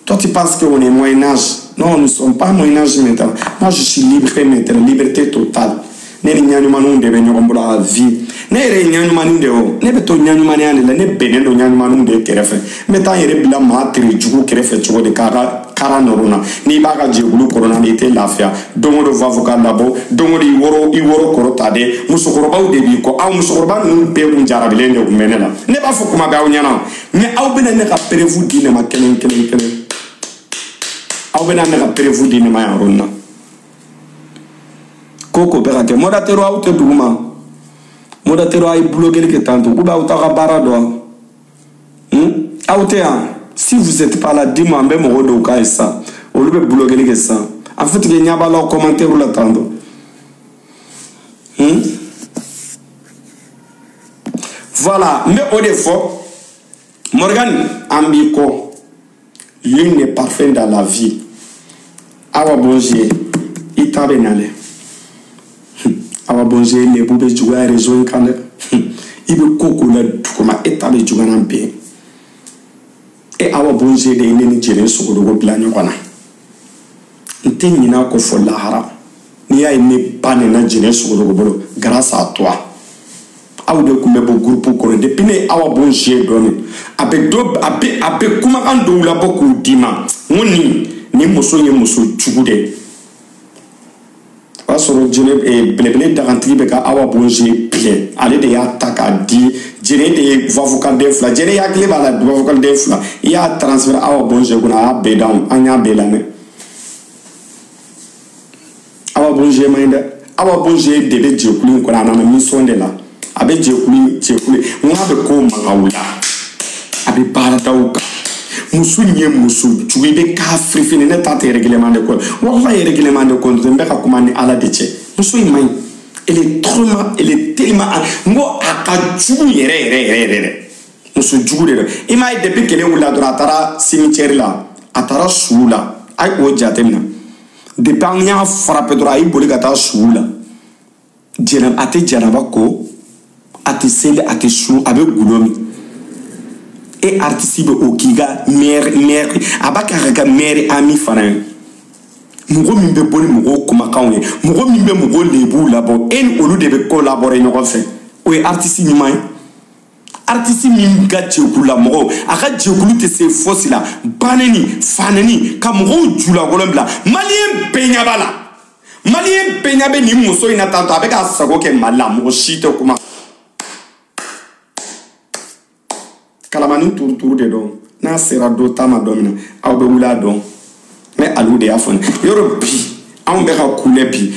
Toi tu penses qu'on est Moyen Âge? Non, nous ne sommes pas Moyen Âge maintenant. Moi je suis libre maintenant, liberté totale. Ne ni ɲaɲumaninw de bɛ ɲɔgɔn bolo a vie. Ne yɛrɛ ye ɲaɲumanin de ye o. Ne bɛ to ɲaɲumaniya de la, ne bɛnnen don ɲaɲumaninw de kɛrɛfɛ. N bɛ taa n yɛrɛ bila maa tere jugu kɛrɛfɛ cogo di k'a ka kara nɔrɔ na. N'i b'a ka jɛkulu kɔnɔna na, i tɛ lafiya. Don o don va fɔ k'a labɔ, don o don i woro kɔrɔ ta dɛ. Musokɔrɔbaw de b'i kɔ. Aw musokɔrɔba ninnu bɛɛ kun jarabilen de kun bɛ ne la. Ne b'a fɔ kuma bɛɛ aw ɲɛna. Mais aw bɛna ne ka preuve di ne ma kelen kelen kelen. Aw bɛna ne ka preuve di ne ma yan yɔrɔ in na. Ko ko bɛ ka kɛ. Modérateur aw tɛ dugu ma. Modérateur aw ye bloquer kɛ tantôt. Ou bien aw t'aw ka baara dɔn. Aw tɛ yan. Si vous êtes pas là, dis-moi, n bɛ mɔgɔ dɔw k'a ye sisan. Olu bɛ bloquer kɛ sisan. En fait, ɲɛ b'a la commentaire la tantôt. Voilà, n bɛ o de fɔ. Morgan, an b'i kɔ. L'une n'est parfaite dans la vie. Awa bonjour, i ta bɛ na dɛ. Awa bonjour, lebu bɛ juguya réseau in kan dɛ. I bɛ ko ko la duguma, e ta bɛ juguya n'an bɛɛ. E awa bonjour de ye ne ni jɛnɛ sogodogo bila ɲɔgɔn na. N tɛ ɲinɛ a kɔ fɔ lahara. N'i y'a ye ne ba nana jɛnɛ sogodogo bolo, grâce à toi. Aw de tun bɛ bɔ groupe kɔnɔ depuis ne ye awa bonjour dɔɔni. A bɛ dɔ, a bɛ kumakan dɔw labɔ k'u d'i ma. N ko nin muso in ye muso jugu de ye. O y'a sɔrɔ jɛnɛ belebele dagantigi bɛ ka awa bonjour bilen. Ale de y'a ta k'a di. Jɛnɛ de ye voix vocale den fila. Jɛnɛ hakili b'a la voix vocale den fila. I y'a transfert awa bonjour kunna, a y'a bɛɛ d'anw. An y'a bɛɛ lamɛn. Awa bonjour man ɲi dɛ. Awa bonjour de bɛ jɛkulu in kɔnɔ, a nana mission de la. A bɛ jɛkulu. N k'a bɛ ko mankanw la. A bɛ baaradaw kan. Muso in ye muso jugu, i bɛ k'a firifiri. Ne ta tɛ règlement de compte. Walahi règlement de compte, n bɛ ka kuma ni Ala de cɛ. Muso in man ɲi. Elle est trop mal, elle est tellement, n ko a ka jugu yɛrɛ yɛrɛ yɛrɛ yɛrɛ dɛ. Muso jugu de don. I m'a ye depuis kɛlɛ wulila dɔrɔn, a taara cimetière la, a taara suw la. A ye o jateminɛ. Depuis an y'a frappé dɔrɔn, a y'i boli ka taa suw la. Jɛnɛ, a tɛ janaba ko, a tɛ seli, a tɛ sun, a bɛ gulɔ min. E artiste bɛ o k'i ka maire, a b'a kɛ a ka maire ami fana ye. Mɔgɔ min bɛ bɔ ni mɔgɔw kumakanw ye, mɔgɔ min bɛ mɔgɔw lebuw labɔ, e ni olu de bɛ collaborer ɲɔgɔn fɛ. O ye artiste ɲuman ye. Artiste min ka jɛkulu la mɔgɔw, a ka jɛkulu tɛ se fosi la. Baneni, faneni, ka mɔgɔw julakolon bila. Maliyɛn bɛɛ ɲɛ b'a la. Maliyɛn bɛɛ ɲɛ bɛ nin muso in na tantôt, a bɛ k'a sago kɛ Mali la, mɔgɔ si tɛ kuma. Kalamani turuturu de dɔn. N'a sera dɔ ta ma don min na, aw bɛ wuli a dɔn. Mais Aliou de y'a fɔ ne. Yɔrɔ bi, anw bɛ ka kule bi.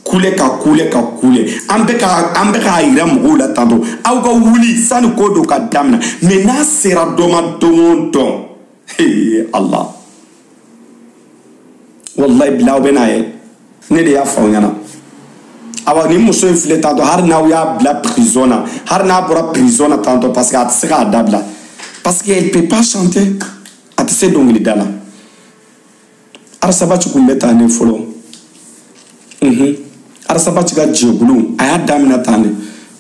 Kule ka kule ka kule. An bɛ k'a yira mɔgɔw la tantôt. Aw ka wuli sani ko dɔ ka daminɛ. Mais n'a sera dɔ ma don o don. Hey, Allah. Wallahi bila aw bɛ n'a ye. Ne de y'a fɔ aw ɲɛna. Awa ni muso in filɛ tantôt, hali n'aw y'a bila prison na, hali n'a bɔra prison na tantôt, parce que a tɛ se k'a dabila. Parce qu'elle peut pas chanter. A tɛ se dɔnkilida la. Arasabati kun bɛ tan de fɔlɔ. Arasabati ka jɛkulu, a y'a daminɛ tan de.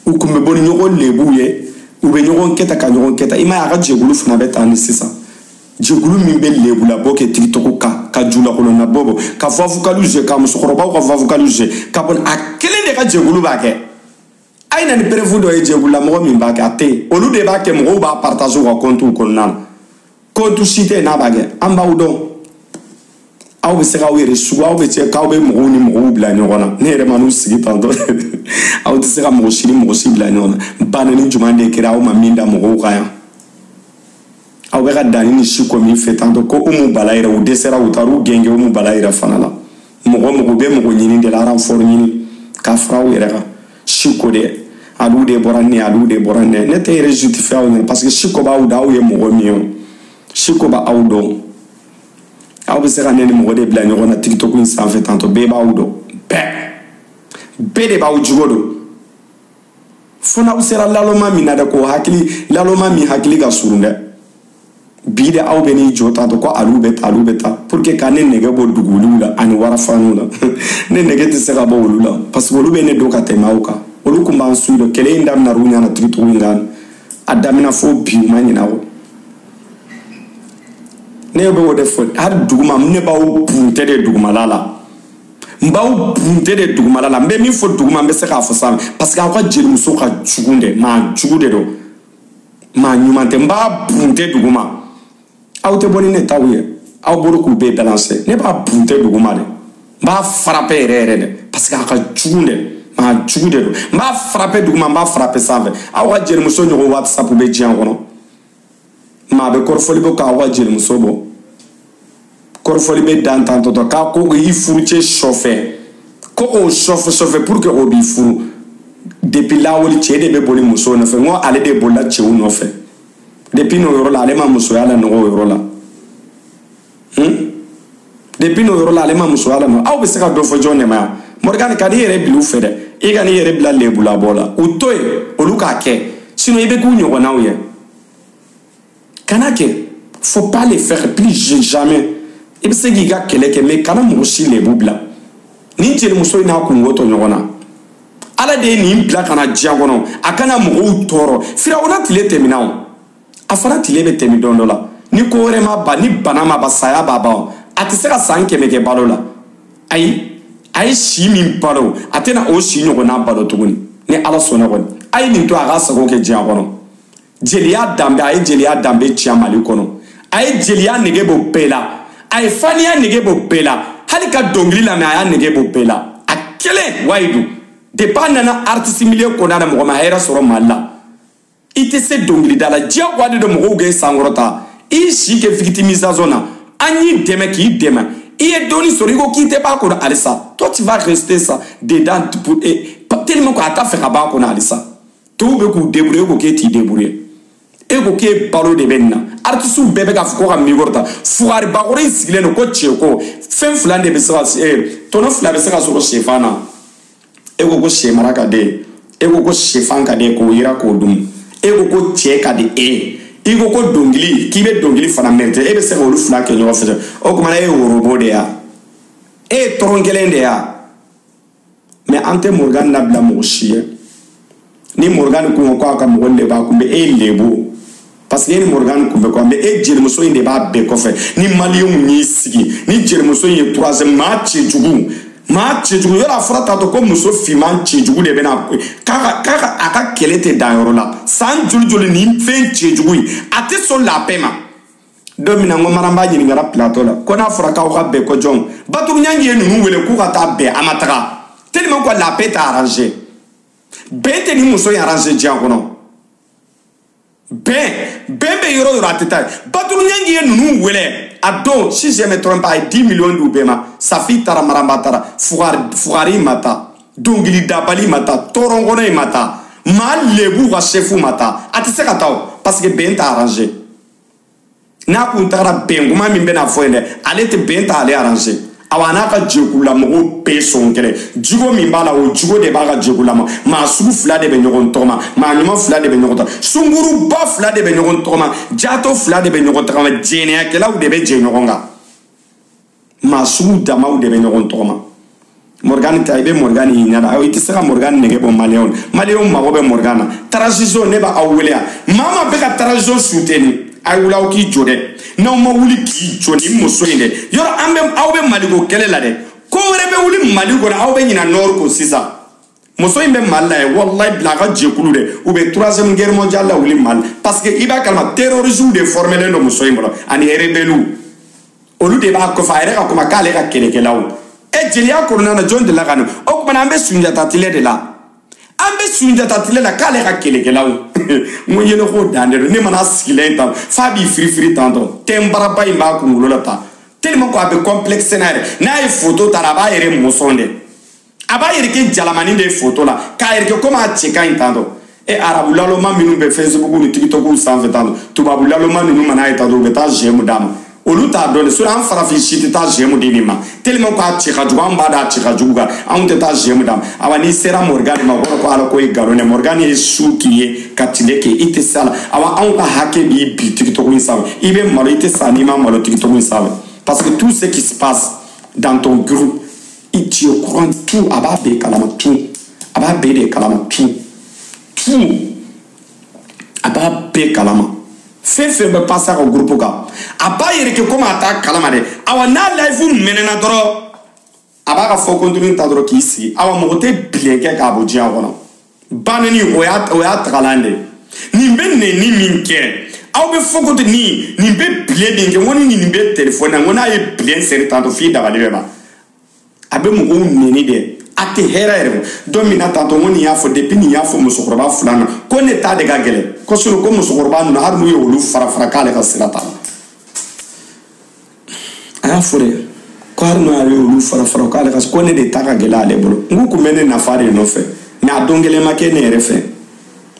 U kun bɛ bɔ ni ɲɔgɔn lebuw ye, u bɛ ɲɔgɔn kɛ tan ka ɲɔgɔn kɛ tan. I m'a ye a ka jɛkulu fana bɛ tan de sisan. Jɛkulu min bɛ lebulabɔ kɛ TikTok kan, ka julakolonnabɔ bɔ, ka voix vocale jouer, ka musokɔrɔbaw ka voix vocale jouer, ka bɔ a kelen de ka jɛkulu b'a kɛ. A ye na ni preuve dɔ ye jɛkululamɔgɔ min b'a kɛ, a tɛ yen. Olu de b'a kɛ, mɔgɔw b'a partager u ka compte kɔnɔna na. Compte si tɛ n'a b'a kɛ an b'aw dɔn aw bɛ se k'aw yɛrɛ sugu aw bɛ se k'aw bɛ mɔgɔw ni mɔgɔw bila ɲɔgɔn na ne yɛrɛ ma n'u sigi tantɔ aw tɛ se ka mɔgɔ si ni mɔgɔ si bila ɲɔgɔn na banni jumɛn de kɛra aw ma min da mɔgɔw kan yan aw bɛ ka danni ni si ko min fɛ tantɔ ko Umu Bala yɛrɛ u dɛsɛra u taara u gɛn Umu Bala yɛrɛ fana la mɔgɔ mɔgɔ bɛ mɔgɔ ɲini de la renfort ɲini k'a fara aw yɛrɛ kan si ko dɛ alu de bɔra ne alu de bɔra ne ne tɛ yɛrɛ justifier aw ɲɛna parce que si ko b'aw da aw ye mɔgɔ min ye o si ko b'aw dɔn aw bɛ se ka ne ni mɔgɔ de bila ɲɔgɔn na TikTok in sanfɛ tantɔ bɛɛ b'aw dɔn bɛɛ bɛɛ de b'aw jogo dɔn fo n'aw sera laloma min na dɛ k'o hakili laloma min hakili ka surun dɛ bi de aw bɛ n'i jɔ tantɔ ko alu bɛ taa alu bɛ taa pour que ka ne nɛgɛ bɔ duguwuliw la ani warafaniw la ne nɛgɛ tɛ se ka bɔ olu la parce que olu bɛ ne dɔn ka tɛmɛ aw kan olu kun b'an su dɔn kɛlɛ in daminɛ u ɲɛna TikTok in kan a daminɛ fo bi u ma ɲinɛ o ne bɛ o de fɔ hali duguma ne b'aw bunte de dugumala la n b'aw bunte de dugumala la n bɛ min fɔ duguma n bɛ se k'a fɔ sanfɛ parce que aw ka jelimuso ka jugu dɛ maa jugu de don maa ɲuman tɛ n b'a bunte duguma aw tɛ bɔ ni ne taw ye aw bolo k'u bɛɛ balancer ne b'a bunte duguma dɛ n b'a frapper yɛrɛ yɛrɛ dɛ parce que a ka jugu dɛ maa jugu de don n b'a frapper duguma n b'a frapper sanfɛ aw ka jelimuso ɲɔgɔn WhatsApp bɛ diɲɛ kɔnɔ maa bɛ kɔrɔfɔli bɔ k'aw ka jelimuso bɔ kɔrɔfɔli bɛ dan tantɔ k'a ko i furucɛ sɔfɛ ko o sɔfɛ sɔfɛ pour que o b'i furu depuis lawale cɛ de bɛ boli muso nɔfɛ n ko ale de bolila cɛw nɔfɛ depuis n'o yɔrɔ la ale ma musoya la nɔgɔ o yɔrɔ la depuis n'o yɔrɔ la ale ma musoya la nɔgɔ aw bɛ se ka dɔ fɔ jɔn de ma yan Morgan ka n'i yɛrɛ bila u fɛ dɛ i ka n'i yɛrɛ bila lebulabɔ la u to yen olu k'a kɛ sinon i bɛ k'u ɲɔgɔnnaw ye kana kɛ faut pas les faire plus jamais i bɛ se k'i ka kɛlɛ kɛ mais kana mɔgɔ si lebu bila nin jelimuso in n'a kungo to ɲɔgɔn na ala de ye nin bila ka na diɲɛ kɔnɔ a kana mɔgɔw tɔɔrɔ firawuna tile tɛmɛna o a fana tile bɛ tɛmɛ don dɔ la ni ko wɛrɛ ma ban ni bana ma ban saya b'a ban a tɛ se ka san 100 kɛ balo la ayi a ye si min balo a tɛna o si ɲɔgɔnna balo tuguni ni ala sɔnna kɔni a ye nin to a ka sago kɛ diɲɛ kɔnɔ jeliya danbe a ye jeliya danbe tiɲɛ Mali kɔnɔ a ye jeliya nege bɔ bɛɛ la a ye faniya nege bɔ bɛɛ la hali ka dɔnkili lamɛn a y'a nege bɔ bɛɛ la a kelen wayidu depuis a nana artiste milieu kɔnɔna na mɔgɔ ma hɛrɛ sɔrɔ Mali la i tɛ se dɔnkilida la diyagoya de don mɔgɔw k'e sankɔrɔta i si kɛ victimisation na an y'i dɛmɛ k'i dɛmɛ i ye dɔɔni sɔrɔ i ko k'i tɛ b'a kɔnɔ halisa toi tu vas rester ça dedans pour tellement que a t'a fɛ ka b'a kɔnɔ halisa tɔw bɛ k'u débrouiller e ko k'e t'i débrouiller e ko k'e balo de bɛ nin na artiste bɛɛ bɛ k'a fɔ ko ka micro ta fugaribakɔrɔ in sigilen don ko cɛ ko fɛn fila de bɛ se ka tɔnɔ fila bɛ se ka sɔrɔ sɛfan na e ko ko sɛ mara ka di e ko ko sɛfan ka di k'o yira k'o dun e ko ko cɛ ka di e i ko ko dɔnkili k'i bɛ dɔnkili fana mérite e bɛ se k'olu fila kɛ ɲɔgɔn fɛ o tuma e ye worobo de ya e ye tɔrɔn kelen de ya mais an tɛ Morgan labila mɔgɔ si ye ni Morgan kun ko k'a ka mɔgɔ lebo a kun bɛ e lebo parce que e ni Morgan kun bɛ kɔ mais e jelimuso in de b'a bɛɛ kɔfɛ ni maliyɛnw y'i sigi ni jelimuso in ye troisième maa cɛjugu maa cɛjugu yɔrɔ a fɔra tantɔ ko muso finman cɛjugu de bɛna k'a ka a ka kɛlɛ tɛ dan yɔrɔ la san joli joli nin fɛn cɛjugu in a tɛ sɔn la paix ma don min na n ko Maramba ɲininkara plateau la ko n'a fɔra k'aw ka bɛn ko jɔn Baturu Ɲangi ye ninnu wele k'u ka taa bɛn a ma taga tellement que la paix t'a arrangé bɛn tɛ nin muso in arrangé diɲɛ kɔnɔ bɛn bɛn bɛ yɔrɔ o yɔrɔ a tɛ taa Baturu Ɲangi ye ninnu wele a don si je me trompe pas a ye 10 millions d'u bɛɛ ma Safi taara Maramba taara fugari ma taa dɔnkilidabali ma taa tɔɔrɔnkɔnɔ in ma taa maa lebu ka chef ma taa a tɛ se ka taa o parce que bɛn t'a arrangé n'a kun tagara bɛn kuma min bɛna fɔ yen dɛ ale tɛ bɛn t'ale arrangé awa n'a ka jɛkululamɔgɔw bɛɛ sɔn kɛlɛ jogo min b'a la o jogo de b'a ka jɛkululama maa sugu fila de bɛ ɲɔgɔn tɔgɔma maa ɲuman fila de bɛ ɲɔgɔn tɔgɔma sunkuruba fila de bɛ ɲɔgɔn tɔgɔma jato fila de bɛ ɲɔgɔn tɔgɔma jɛnɛyakɛlaw de bɛ jɛ ɲɔgɔn kan maa sugu damaw de bɛ ɲɔgɔn tɔgɔma Morgan ta i bɛ Morgan y'i ɲɛna aw i tɛ se ka Morgan nege bɔ maliyɛnw maliyɛnw mago bɛ Morgan na transition ne b'aw wele yan maa maa bɛ ka transition soutenir a ye wuli aw k'i jɔ dɛ n'aw ma wuli k'i jɔ nin muso in dɛ yɔrɔ an bɛ aw bɛ Maliko kɛlɛ la dɛ ko wɛrɛ bɛ wuli Mali kɔnɔ aw bɛ ɲina Nord ko sisan Muso in bɛ Mali la ye, wallahi bila a ka jɛkulu dɛ, u bɛ troisième guerre mondiale la wuli Mali, parce que i b'a kalama terroristes de formelen don muso in bolo ani rebelles, olu de b'a kɔfɛ. A yɛrɛ ka kuma k'ale ka kɛlɛkɛlaw. E jeliya kɔnɔna na, jɔn delila ka nin o kumana? An bɛ Sunjata tile de la, an bɛ Sunjata tile la k'ale ka kɛlɛkɛlaw. N ko yɛlɛko dan de don. Ne mana sigilen tan f'a b'i firifiri tantɔ, tɛnbaraba in b'a kunkolo la tan, tellement ko a bɛ complexe n'a yɛrɛ. N'a ye photo ta, a b'a yɛrɛ mɔsɔn dɛ, a b'a yɛrɛ kɛ jalamani de ye photo la, k'a yɛrɛ kɛ komi a cɛ ka ɲi tantɔ. E arabu laloma minnu bɛ Facebook ni TikTok sanfɛ tantɔ, tubabu laloma ninnu mana ye tantɔ, u bɛ taa j'aime d'a ma. Olu t'a dɔn dɛ. Sinon an farafin si tɛ taa j'aime di nin ma, tellement k'a cɛ ka jugu. An b'a dɔn a cɛ ka jugu kan, anw tɛ taa j'aime d'a ma. Awa, n'i sera Morgan ma, o kɔrɔ ko Ala ko ye nkalon dɛ. Morgan ye su k'i ye ka tile kɛ, i tɛ se a la. Awa, anw ka hakɛ b'i bi TikTok in sanfɛ, i bɛ malo, i tɛ sa n'i ma malo TikTok in sanfɛ, parce que tout ce qui se passe dans ton groupe, tu es au courant, tout. A b'a bɛɛ kalama, tout, a b'a bɛɛ de kalama, tout, tout, a b'a bɛɛ kalama. Fɛn fɛn bɛ passer a ka groupe kan, a b'a yɛrɛ kɛ komi a t'a kalama dɛ. Awa, n'a live mɛnɛna dɔrɔn, a b'a ka fɔ kuntuni ta dɔrɔn k'i sigi. Awa, mɔgɔ tɛ bilen kɛ k'a bɔ diɲɛ kɔnɔ banni, o y'a tagalan de. Nin bɛ nɛni min kɛ, aw bɛ fɔ ko nin bɛ bilen min kɛ, n ko ni nin bɛ telefɔni na, n ko n'a ye bilen seri tantɔ f'i dabali bɛ ban. A bɛ mɔgɔw nɛni dɛ, a tɛ hɛrɛ yɛrɛ. Don min na tantɔ, n ko nin y'a fɔ depuis, nin y'a fɔ musokɔrɔba fila na ko ne ta de ka gɛlɛn, ko sinon ko musokɔrɔba ninnu, hali n'u ye olu fara fara, k'ale ka sira t'a la. A y'a fɔ dɛ ko hali n'u ye olu fara fara, k'ale ka, ko ne de ta ka gɛlɛn ale bolo. N k'u kun bɛ ne nafa de nɔfɛ, mais a don kelen ma kɛ ne yɛrɛ fɛ.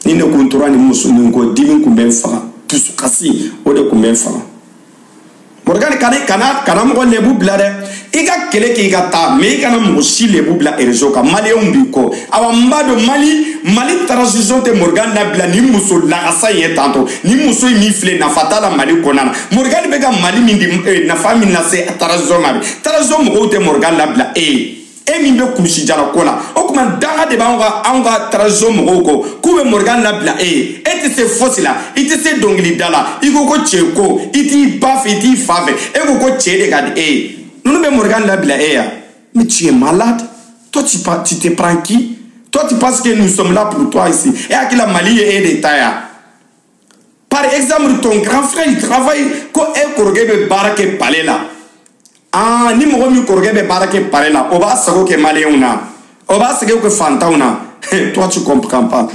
Ni ne kun tora nin muso nin kɔ, dimi kun bɛ n faga, dusukasi o de kun bɛ n faga. Morgan, kana mɔgɔ lebu bila dɛ. I ka kɛlɛ kɛ, i ka taa, mais i kana mɔgɔ si lebu bila réseau kan. Maliyɛnw b'i kɔ. Awa, n b'a dɔn Mali transition tɛ Morgan labila ni muso lagasa in ye tantɔ. Ni muso in min filɛ, nafa t'a la Mali kɔnɔna na. Morgan bɛ ka Mali min di, nafa min lase transition ma bi, transition mɔgɔw tɛ Morgan labila. E ye e min bɛ kulusi jala ko la, o tuma danga de b'anw ka anw ka transition mɔgɔw kɔ k'u bɛ Morgan labila. E ye, e tɛ se fosi la, i tɛ se dɔnkilida la, i ko ko cɛ ko i t'i ba fɛ, i t'i fa fɛ, e ko ko cɛ de ka di e ye. Ninnu bɛ Morgan labila e ya? Mais tu es malade, toi. Tu te prends qui, toi? Tu penses que nous sommes là pour toi ici? E hakili la Mali ye e de ta ya? Par exemple, ton grand frère, il travaille, ko e kɔrɔkɛ bɛ baara kɛ palais la. Ah, ni mɔgɔ min kɔrɔkɛ bɛ baara kɛ palais la, o b'a sago kɛ maliyɛnw na, o b'a sago kɛ fantanw na. Toi, tu comprends pas.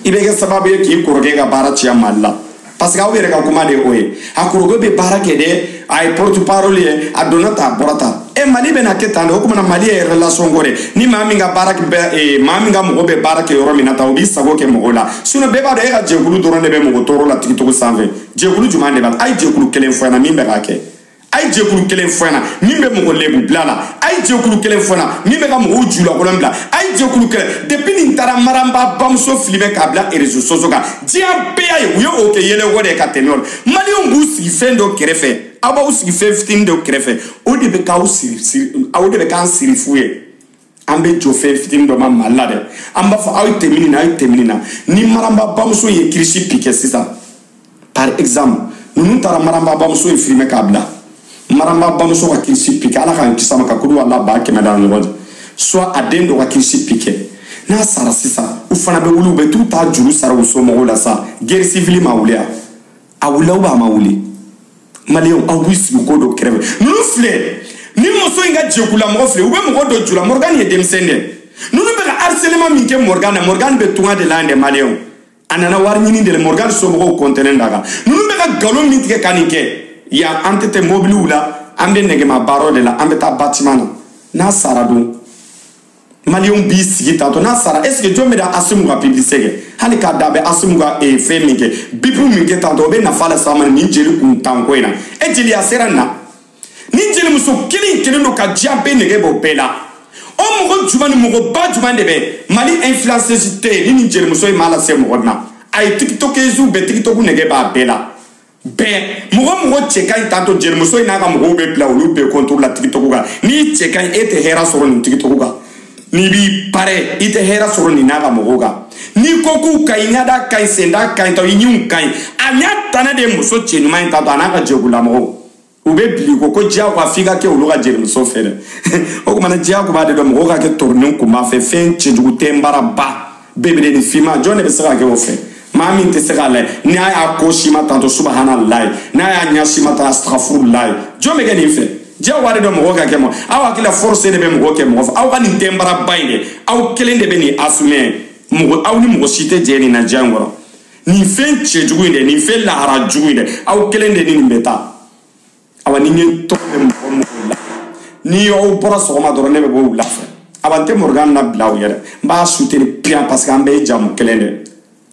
I bɛ kɛ sababu ye k'i kɔrɔkɛ ka baara tiɲɛ Mali la, parce que aw yɛrɛ ka kuma de ye o ye. A kɔrɔkɛ bɛ baara kɛ dɛ, a ye porte parole ye, a donna tan, a bɔra tan. E Mali bɛna kɛ tan de. O kumana Mali ye relation ko de. Ni maa min ka baara bɛ, maa min ka mɔgɔ bɛ baara kɛ yɔrɔ min na tan, o b'i sago kɛ mɔgɔw la. Sinon bɛɛ b'a dɔn e ka jɛkulu dɔrɔn de bɛ mɔgɔ tɔɔrɔ la TikTok sanfɛ. Jɛkulu jumɛn de b'a la? A ye jɛkulu kelen fɔ n ɲɛna min bɛ k'a kɛ. A ye jɛkulu kelen fɔ n ɲɛna min bɛ mɔgɔ lebu bila la. A ye jɛkulu kelen fɔ n ɲɛna min bɛ ka mɔgɔw julakolon bila. A ye jɛkulu kelen. Depuis nin taara Maramba bamuso filmé k'a bila réseaux sociaux kan, diɲɛ bɛɛ y'a ye. U ye o kɛ yɛlɛko de ye ka tɛmɛ o la. Maliyɛnw b'u sigi fɛn dɔ kɛrɛfɛ, aw b'aw sigi fɛn fitinin dɔ kɛrɛfɛ, o de bɛ k'aw siri, o de bɛ k'an siri fu ye. An bɛ jɔ fɛn fitinin dɔ ma Mali la dɛ, an b'a fɔ aw ye tɛmɛ nin na, aw ye tɛmɛ nin na. Ni Maramba bamuso ye kirisi piqué sisan, par exemple, ninnu taara Maramba bamuso ye filmé k'a bila, Maramba bamuso ka kirisi piqué, Ala k'an kisi a ma, ka kuru ala 100 000 da ɲɔgɔn cɛ, soit a den dɔ ka kirisi piqué, n'a sara sisan, u fana bɛ wuli, u bɛ t'u ta juru sara u somɔgɔw la sa. Guerre civile ma wuli, a wulila ou a ma wuli? Maliyɛnw, aw b'u sigi ko dɔ kɛrɛfɛ. Ninnu filɛ ni muso in ka jɛkulamɔgɔ filɛ, u bɛ mɔgɔ dɔ ju la. Morgan ye denmisɛnnin dɛ. Ninnu bɛ ka harcèlement min kɛ Morgan na, Morgan bɛ tunga de la yan dɛ. Maliyɛnw, a nana wari ɲini de la. Morgan somɔgɔw kɔntɛnɛn d'a kan. Ninnu bɛ ka nkalon min tigɛ ka nin kɛ yan, an tɛ mobiliw la, an bɛ nɛgɛma baaraw de la, an bɛ taa bâtiment na. N'a sara don, maliyɛnw b'i sigi tantɔ. N'a sara, est ce que jɔn bɛ na Asimu ka publicité kɛ? Hali k'a da a bɛ Asimu ka fɛn min kɛ, bipu min kɛ tantɔ, o bɛ nafa lase a ma nin jeli kun tan ko in na. E jeli a sera nin na, ni jelimuso kelen kelen don ka diɲɛ bɛɛ nege bɔ bɛɛ la. O mɔgɔ jumɛn ni mɔgɔba jumɛn de bɛ Mali influenceuse tɛ yen ni nin jelimuso in m'a lase mɔgɔ ma? A ye tiktokeuse bɛɛ, TikTok nege b'a bɛɛ la bɛɛ. Mɔgɔ cɛ ka ɲi tantɔ, jelimuso in n'a ka mɔgɔw bɛ bila olu bɛɛ contre la TikTok kan. N'i cɛ ka ɲi, e tɛ hɛrɛ sɔrɔ nin TikTok kan. N'i b'i pare, i tɛ hɛrɛ sɔrɔ nin n'a ka mɔgɔw kan. N'i ko k'u ka ɲi, ɲɛda ka ɲi, senda ka ɲi, tɔ i ɲinw ka ɲi, a ɲɛ tana de ye muso cɛ ɲuman ye tantɔ, a n'a ka jɛkulamɔgɔw. U bɛ bili ko diyagoya f'i ka kɛ olu ka jelimuso fɛ dɛ. O kumana diyago b'a de dɔn mɔgɔw ka kɛ toronin kunba fɛ fɛn cɛjugu tɛ n bara ba bebele ni finman jɔn de bɛ se ka kɛ o fɛ. Maa min tɛ se k'a lajɛ n'a y'a ko si ma tantɔ subahana layi n'a y'a ɲɛ si ma tan astagfurulayi jɔn bɛ kɛ nin fɛ. Diyagoya de dɔn mɔgɔw ka kɛ mɔgɔ aw hakili la force de bɛ mɔgɔ kɛ mɔgɔ fɛ. Aw ka nin tɛnbaraba in dɛ aw kelen de bɛ nin assumer mɔgɔ aw ni mɔgɔ si tɛ jɛ nin na diɲɛ in kɔrɔ. Nin fɛn cɛjugu in dɛ nin fɛn lahara jugu in dɛ aw kelen de ni nin bɛ taa. Awa ni n ye tɔgɔ bɛ mɔgɔ mɔgɔ la ni aw bɔra sɔgɔma dɔrɔn ne bɛ bɔ wula fɛ. Awa n tɛ Morgan labila aw yɛrɛ n b'a soutenir bien parce que an bɛɛ ye jamu kelen de.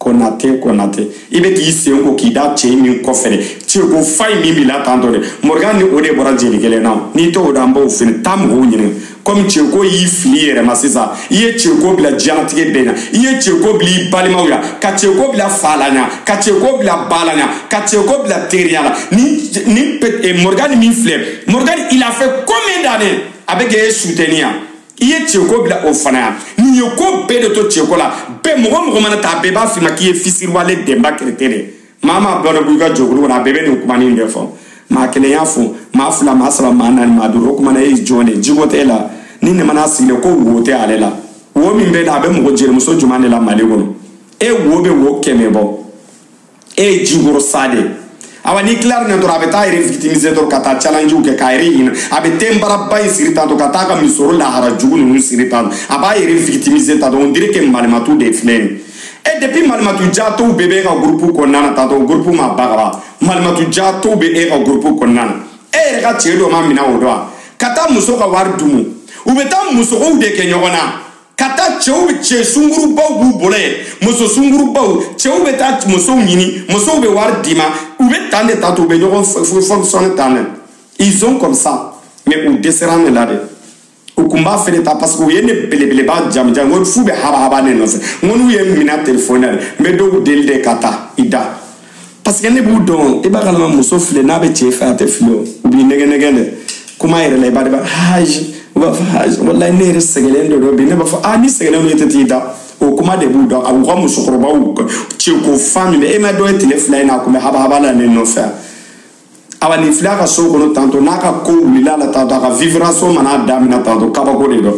Konate Konate i bɛ k'i sen ko k'i da cɛ min kɔfɛ dɛ cɛ ko fa in min b'i la tantɔ dɛ Morgan ni o de bɔra jeli kelen na n'i t'o dɔn an b'o fili taa mɔgɔw ɲininka komi cɛko y'i fili yɛrɛ ma sisan i ye cɛko bila diɲɛlatigɛ bɛɛ na i ye cɛko bila i balimaw la ka cɛko bila fa la ɲa ka cɛko bila ba la ɲa ka cɛko bila teriya la ni ni Morgan min filɛ Morgan il a fait combien d'années a bɛ k'e soutenir yan i ye cɛko bila o fana yan nin ye ko bɛɛ de to cɛko la bɛɛ mɔgɔ mɔgɔ mana taa bɛɛ b'a f'i ma k'i ye fisiriwale Denba Kerete de maa maa bɛɛ b'i ka jɔkulu kɔnɔ a bɛɛ bɛ nin kuma nin de fɔ maa kelen y'a fɔ maa fila maa saba maa naani maa duuru o kuma na e ye jɔn de jiko t'e la ni nin mana sigilen ko wo tɛ ale la wo min bɛ la a bɛ mɔgɔ jelimuso jumɛn de la Mali kɔnɔ e wo bɛ wo 100 bɔ e ye jikoro sa de. Awa ni tilara nin dɔrɔn a bɛ taa yɛrɛ victimiser dɔrɔn ka taa challenge kɛ k'a yɛrɛ ɲini a bɛ tenbaraba in siri tantɔ ka taa ka misoro lahara jugu ninnu siri tantɔ a b'a yɛrɛ victimiser tantɔ on dirait que malimatu de filɛ nin e depuis malimatu jatow bɛɛ bɛ e ka groupe kɔnɔna na tantɔ groupe ma ba ka ban malimatu jatow bɛ e ka groupe kɔnɔna na e yɛrɛ ka cɛ dɔ ma minɛ o dɔn wa ka taa muso ka wari dumu u bɛ taa musokow de kɛ ɲɔgɔn na ka taa cɛw cɛ sunkurubaw b'u bolo yen muso sunkurubaw cɛw bɛ taa musow ɲini musow bɛ wari d'i ma u bɛ tan de ta to u bɛ ɲɔgɔn fonctionner tan dɛ ils ont comme ça mais u dɛsɛra ne la dɛ u kun b'a feere ta parce que u ye ne belebeleba jamujan n ko f'u bɛ haba ne nɔfɛ n ko n'u ye n minɛ telefɔni na dɛ n bɛ dɔw deli de ka taa i da parce que ne b'u dɔn i b'a kalama muso filɛ n'a bɛ cɛ fɛ a tɛ fili o u b'i nɛgɛ nɛgɛ dɛ kuma yɛrɛ la i b'a de b'a haji u b'a fɔ haji walayi ne yɛrɛ sɛgɛnnen de don bi ne b'a fɔ ah ni sɛgɛnnen don e tɛ t'i da o kuma de b'u dɔn a u ka musokɔrɔbaw cɛko fa min bɛ e ma dɔ ye tile 2 in na a kun bɛ haba haba la ne nɔfɛ. Awa nin filɛ a ka so kɔnɔ tantɔ n'a ka ko wulila la tantɔ a ka vibration mana daminɛ tantɔ kabako de dɔn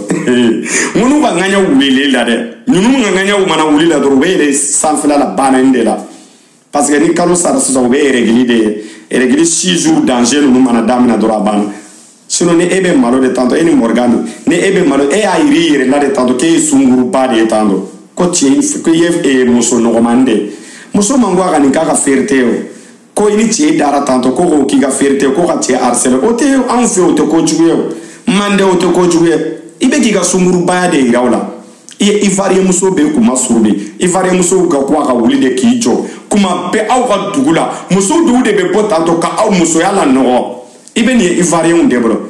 minnu ka ŋaɲa wulilen la dɛ ninnu ka ŋaɲaw mana wuli la dɔrɔn u bɛ yɛlɛ sanfɛla la banna in de la parce que ni kalo sara sisan u bɛ règle de ye règle 6 jours danger ninnu mana daminɛ dɔrɔn a banna. Sinon ni e bɛ malo de tantɔ e ni Morgan ni e bɛ malo e y'a yiri i yɛrɛ la de tantɔ k'e ye sunkuruba de ye tantɔ ko tiɲɛ ko i ye muso nɔgɔmani de ye muso man ko a ka nin k'a ka fierté ye o ko i ni cɛ dara tantɔ ko k'o k'i ka fierté ko ka cɛ harceler o tɛ anw fɛ o tɛ kojugu ye o mande o tɛ kojugu ye i bɛ k'i ka sunkurubaya de yira o la i ye Ivoirien muso bɛ kuma suru de Ivoirien musow ka ko a ka wuli de k'i jɔ kuma bɛɛ aw ka dugu la muso dɔw de bɛ bɔ tantɔ ka aw musoya la nɔgɔ i bɛ nin ye Ivoirienw de bolo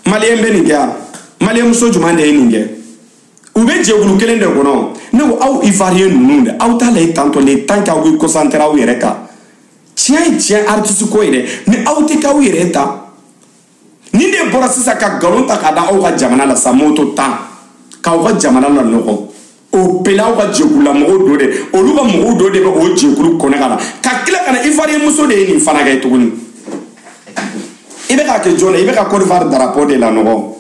Malien bɛ nin kɛ yan Malien muso jumɛn de ye nin kɛ u bɛ jɛkulu kelen de kɔnɔ ne ko aw Ivoirien ninnu dɛ aw t'a lajɛ tantɔ le tant que aw bɛ concentré aw yɛrɛ kan tiɲɛ ye tiɲɛ artiste ko ye dɛ mais aw tɛ k'aw yɛrɛ ta nin de bɔra sisan ka nkalon ta k'a da aw ka jamana la sa moto tan k'aw ka jamana la nɔgɔ o bɛɛ la aw ka jɛkululamɔgɔw dɔ de olu ka mɔgɔw dɔ de bɛ o jɛkulu kɔnɔ ka na ka tila ka na Ivoirien muso de ye nin fana kɛ tuguni i bɛ k'a kɛ jɔn na i bɛ ka Côte d'Ivoire drapeau de la nɔgɔ.